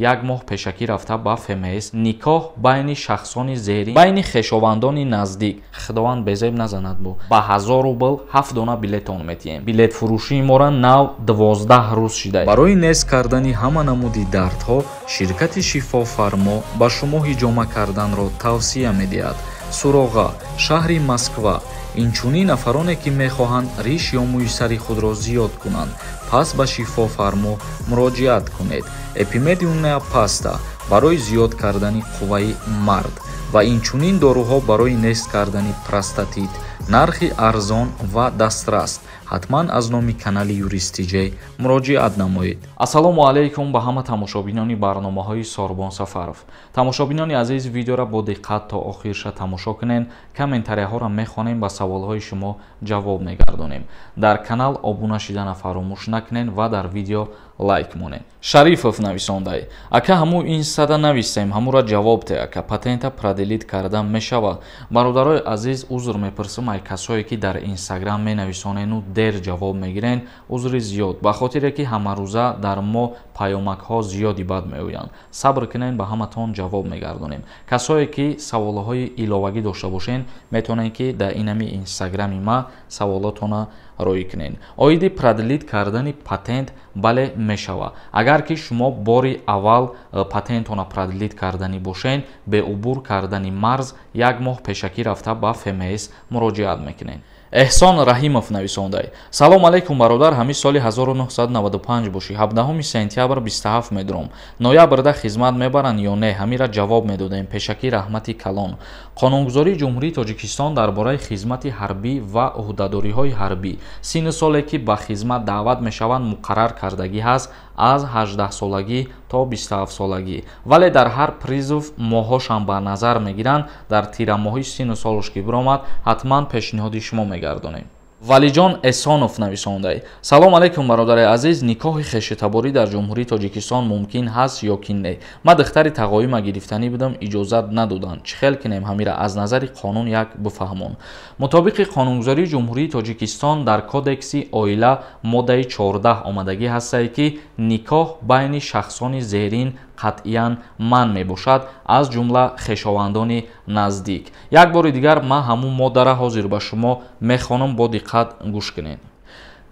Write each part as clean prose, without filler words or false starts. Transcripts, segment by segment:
Як моҳ пешакӣ рафта ба ФМС. Никоҳ байни шахсони зерин, байни хешовандони наздик, Худованд безеб назанад, бо ба 1000 рубл 7 дона билетон метиҳем. Билетфурӯшии мора нав 12 рӯз шида. Барои нест кардани ҳама намуди дардҳо ширкати Шифофармо ба шумо ҳиҷома карданро тавсия медиҳад. Суроға: шаҳри Москва. Инчунин нафароне, ки мехоҳанд риш ё мӯи сари худро зиёд кунанд, пас ба Шифофармо муроҷиат кунед. Эпимедиумная паста барои зиёд кардани қувваи мард ва инчунин доруҳо барои нест кардани простатит. Нархи арзон ва дастрас. Ҳатман аз номи канали Юрист Тиҷей муроҷиат намоед. Ассалому алайкум ба ҳама тамошобинони барномаҳои Сорбон Сафаров. Тамошобинони азиз, видеоро бо диққат то охирша тамошо кунед. Комментарияҳоро мехонем, ба саволҳои шумо ҷавоб мегардонем. Дар канал обуна шидана фаромӯш накунед ва дар видео лайк монед. Шарифов нависондай: ака, ҳаму инстада нависем, ҳамура ҷавоб те. Ака, патента продлить карда мешавад? Бародарои азиз, узр мепурсам ай касое, ки дар Инстаграм менависонену дер ҷавоб мегирен. Узри зиёд, ба хотире ки ҳамарӯза дар мо паёмакҳо зиёди бад меоянд. Сабр кунед, ба ҳаматон ҷавоб мегардонем. Касое, ки саволҳои иловагӣ дошта бошед, метавонед, ки дар инами Инстаграми ма саволотона роӣ кунед. Оиди продлить кардани патент, бале, мешавад. Агар ки шумо бори аввал патентона продлить карданӣ бошед, беубур кардани марз як моҳ пешакӣ рафта ба ФМС муроҷиат мекунед. Эҳсон Раҳимов нависондай: салом алайкум, бародар. Ҳамин соли 1995 бошӣ, 17 сентябр 27 медурам. Ноябрда хизмат мебаранд ё не? Ҳамира ҷавоб медодем. Пешакӣ раҳмати калон. Қонунгузории Ҷумҳурии Тоҷикистон дар бораи хизмати ҳарбӣ ва ӯҳдадориҳои ҳарбӣ синну соле, ки ба хизмат даъват мешаванд, муқаррар кардагӣ ҳаст аз 18-солагӣ то 27-солагӣ, вале дар ҳар призыв моҳҳошам ба назар мегиранд. Дар тирамоҳи синну солуш ки биромад, ҳатман пешниҳоди шумо мегардонем. Валиҷон Эсонов нависондай: салом алайкум, бародари азиз. Никоҳи хешутаборӣ дар Ҷумҳурии Тоҷикистон мумкин ҳаст ё ки не? Ман духтари тағоима гирифтанӣ будам, иҷозат надоданд. Чӣ хел кинем? Ҳамира аз назари қонун як бифаҳмон. Мутобиқи қонунгузории Ҷумҳурии Тоҷикистон дар Кодекси оила моддаи 14 омадагӣ ҳастае, ки никоҳ байни шахсони зерин қатъиян манъ мебошад, аз ҷумла хешовандони наздик. Як бори дигар ман ҳамун моддара ҳозир ба шумо мехонам, бо диққат гӯш кунед.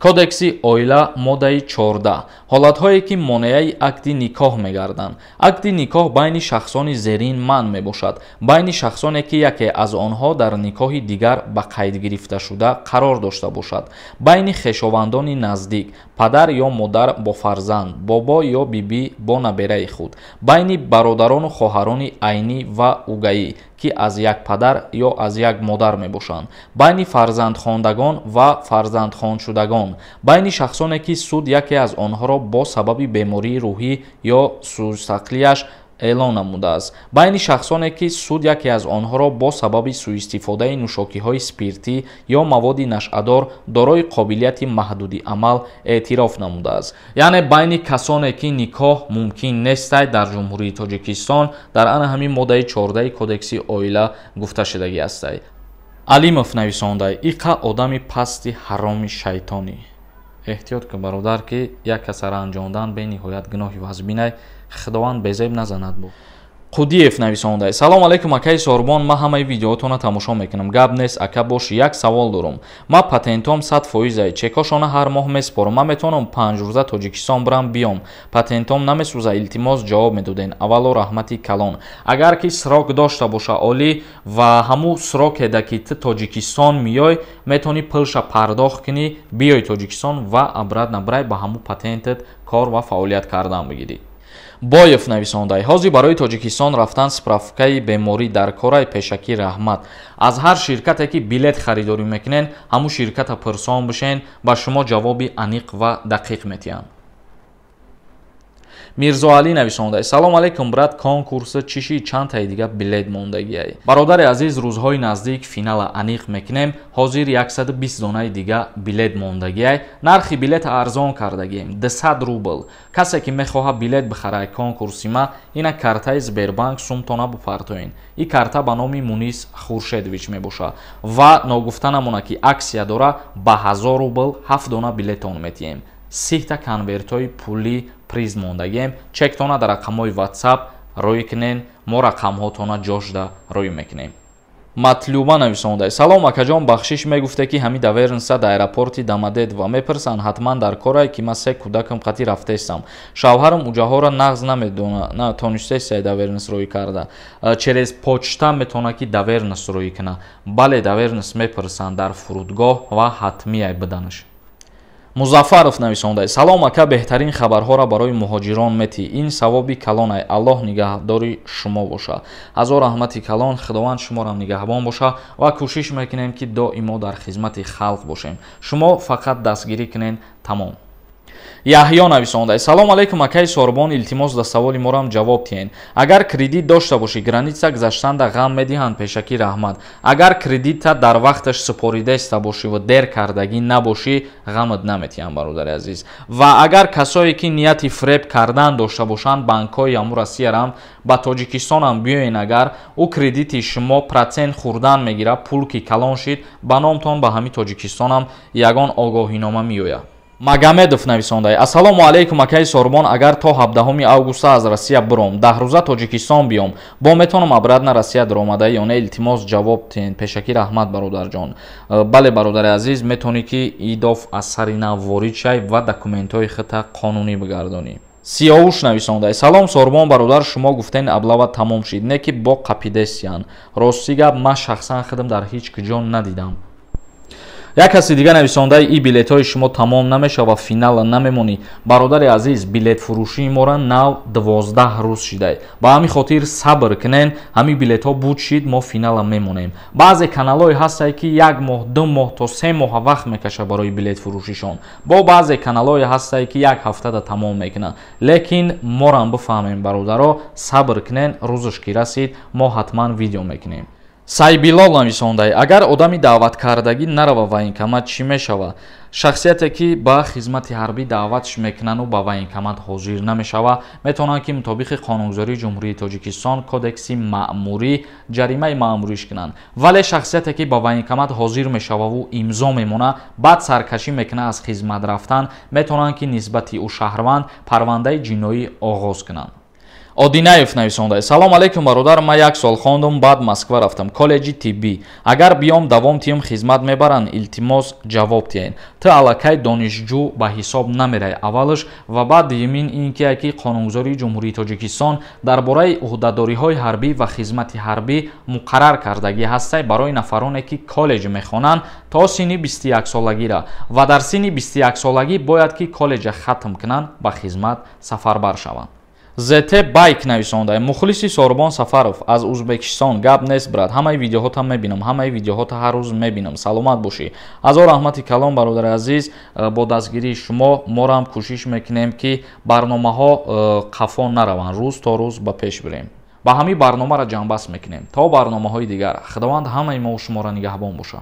Кодекси оила, моддаи 14. Ҳолатҳое, ки монеаи акди никоҳ мегарданд. Акди никоҳ байни шахсони зерин манъ мебошад: байни шахсоне, ки яке аз онҳо дар никоҳи дигар ба қайд гирифташуда қарор дошта бошад, байни хешовандони наздик, падар ё модар бо фарзанд, бобо ё бибӣ бо набераи худ, байни бародарону хоҳарони айнӣ ва угаӣ, ки аз як падар ё аз як модар мебошанд, байни фарзандхондагон ва фарзандхондшудагон, байни шахсоне, ки суд яке аз онҳоро бо сабаби бемории рӯҳӣ ё сустақлияш эълон намудааст, байни шахсоне, ки суд яке аз онҳоро бо сабаби суистифодаи нӯшокиҳои спиртӣ ё маводи нашъадор дорои қобилияти маҳдуди амал эътироф намудааст. Яъне байни касоне, ки никоҳ мумкин нестай дар Ҷумҳурии Тоҷикистон, дар ана ҳамин моддаи 14 Кодекси оила гуфта шудагӣ ҳастай. Алимов нависондай: иқа одами пасти ҳароми шайтонӣ. Эҳтиёт кун, бародар, ки як касара анҷондан бениҳоят гуноҳи вазбинай. Худованд безеб назанад. Бу Қудиев нависондай: салом алайкум, акаи Сорбон. Ман ҳамаи видеоотона тамошо мекунам. Гап нест, ака, бош, як савол дорум. Ман патентом 100 фоизай, чекошона ҳар моҳ месупорам. Ман метавонам 5 рӯза Тоҷикистон бирам, биём, патентом намесӯза? Илтимос, ҷавоб медоден. Аввало раҳмати калон. Агар ки срок дошта боша, олӣ, ва ҳамун срокеда, ки ту Тоҷикистон меёй, метавонӣ пулша пардохт кунӣ, биёй Тоҷикистон ва обратно бирай, ба ҳамун патентат кор ва фаъолият кардан бигирӣ. Боев нависондай: ҳозир барои Тоҷикистон рафтан справкаи беморӣ дар корай? Пешакӣ раҳмат. Аз ҳар ширкате, ки билет харидорӣ мекунен, ҳамун ширката пурсон бишен, ба шумо ҷавоби аниқ ва дақиқ метиҳанд. Мирзоалӣ нависонда: салом алейкум, брат. Конкурси чиши, чандтаи дига билет мондагиай? Бародари азиз, рӯзҳои наздик финала аниқ мекунем. Ҳозир 120 донаи дига билет мондагиай. Нархи билет арзон кардагием, 200 рубл. Касе ки мехоҳад билет бихарай конкурси ма, ина картаи Сбербанк, сумтона бупартоен. И карта ба номи Мунис Хуршедович мебошад. Ва ногуфта намона, ки акция дора, ба 1000 рубл ҳафт дона билетон метиҳем, 30-та конвертҳои пулӣ. Приз мондагием. Чектона дар рақамҳои WhatsApp рӯй кунен, мо рақамҳотона ҷошда рӯй мекунем. Матлуба нависонда: салом акаҷон, бахшиш, мегуфте ки ҳами доверенность дар аэропорти Домодедово мепурсанд, ҳатман дар корае ки ман се кӯдакам қатӣ рафтестам, шавҳарам уҷаҳоро нағз намедона, на тонистесай доверенность рӯй карда, через почта метавона ки доверенность рӯй куна? Бале, доверенность мепурсанд дар фурудгоҳ ва ҳатмияй биданаш. Музаффаров нависонда: салом ака, беҳтарин хабарҳоро барои муҳоҷирон метӣ, ин савоби калонай, Аллоҳ нигаҳдори шумо боша. Ҳазор раҳмати калон, Худованд шуморо нигаҳбон боша ва кӯшиш мекунем, ки доимо дар хизмати халқ бошем. Шумо фақат дастгирӣ кунен, тамом. Яҳё нависонда: салом алейкум, акаи Сорбон, илтимос, да саволи морам ҷавоб диҳен. Агар кредит дошта бошӣ, граница гузаштанда ғам медиҳанд? Пешакӣ раҳмат. Агар кредита дар вақташ супоридаиста бошӣ ва дер кардагӣ набошӣ, ғамат наметиҳанд, бародари азиз. Ва агар касое ки нияти фиреб кардан дошта бошанд, банкҳои ҳаму Россиярам ба Тоҷикистонам биёен, агар ӯ кредити шумо процент хӯрдан мегирад, пул ки калон шид, ба номтон ба ҳами Тоҷикистонам ягон огоҳинома меояд. Магомедов нависонда: ассалому алайкум, акаи Сорбон, агар то 17 августа аз Россия биром, 10 рӯза Тоҷикистон биём, бо метавонам обратно Россия даромада ё не? Илтимос, ҷавоб диҳен. Пешакӣ раҳмат, бародарҷон. Бале, бародари азиз, метавонӣ ки идоф аз сари нав ворид шай ва документҳои худта қонунӣ бигардонӣ. Сиёвуш нависонда: салом, Сорбон бародар, шумо гуфтен облава тамом шид, не ки бо қапидесиян. Рости гап, ман шахсан худам дар ҳеҷ куҷо надидам. Як каси дига нависондаи: и билетҳои шумо тамом намешава, финала намемонӣ. Бародари азиз, билетфурӯшии мора нав 12 рӯз шидай, ба ҳамин хотир сабр кунен. Ҳамин билетҳо буд шид, мо финала мемонем. Баъзе каналҳое ҳастае, ки як моҳ, 2 моҳ то 3 моҳа вақт мекаша барои билетфурӯшишон, бо баъзе каналҳое ҳастае, ки як ҳафтада тамом мекунанд. Лекин морам бифаҳмем, бародаро, сабр кунен, рӯзаш ки расид, мо ҳатман видео мекунем. Сайбилол нависондай: агар одами даъваткардагӣ нарава военкомат, чӣ мешава? Шахсияте ки ба хизмати ҳарбӣ даъватш мекунану ба военкомат ҳозир намешава, метавонанд ки мутобиқи қонунгузории Ҷумҳурии Тоҷикистон, Кодекси маъмурӣ, ҷаримаи маъмуриш кунанд. Вале шахсияте ки ба военкомат ҳозир мешававу имзо мемона, баъд саркашӣ мекунад аз хизмат рафтан, метавонанд ки нисбати ӯ шаҳрванд парвандаи ҷиноӣ оғоз кунанд. Одинаев нависонда: салом алейкум, бародар, ман як сол хондум, баъд Москва рафтам, коллеҷи тиббӣ. Агар биём, давом тиём, хизмат мебаранд? Илтимос, ҷавоб диҳен. Ту аллакай донишҷӯ ба ҳисоб намерай, аввалаш, ва баъд дуюмин ин ки қонунгузории Ҷумҳурии Тоҷикистон дар бораи ӯҳдадориҳои ҳарбӣ ва хизмати ҳарбӣ муқаррар кардагӣ ҳастай барои нафароне ки коллеҷ мехонанд то синни 21-солагира ва дар синни 21-солагӣ бояд ки коллеҷа хатм кунанд, ба хизмат сафарбар шаванд. ЗТ Байк нависонда: мухлиси Сорбон Сафаров аз Узбекистон. Гап нест, брат, ҳамаи видеоҳота мебинам, ҳамаи видеоҳота ҳар рӯз мебинам, саломат бошӣ. Ҳазор раҳмати калон, бародари азиз. Бо дастгирии шумо морам кӯшиш мекунем, ки барномаҳо қафо нараванд, рӯз то рӯз ба пеш бирем. Ба ҳамин барномаро ҷамъбаст мекунем. То барномаҳои дигар, Худованд ҳамаи мову шуморо нигаҳбон бошад.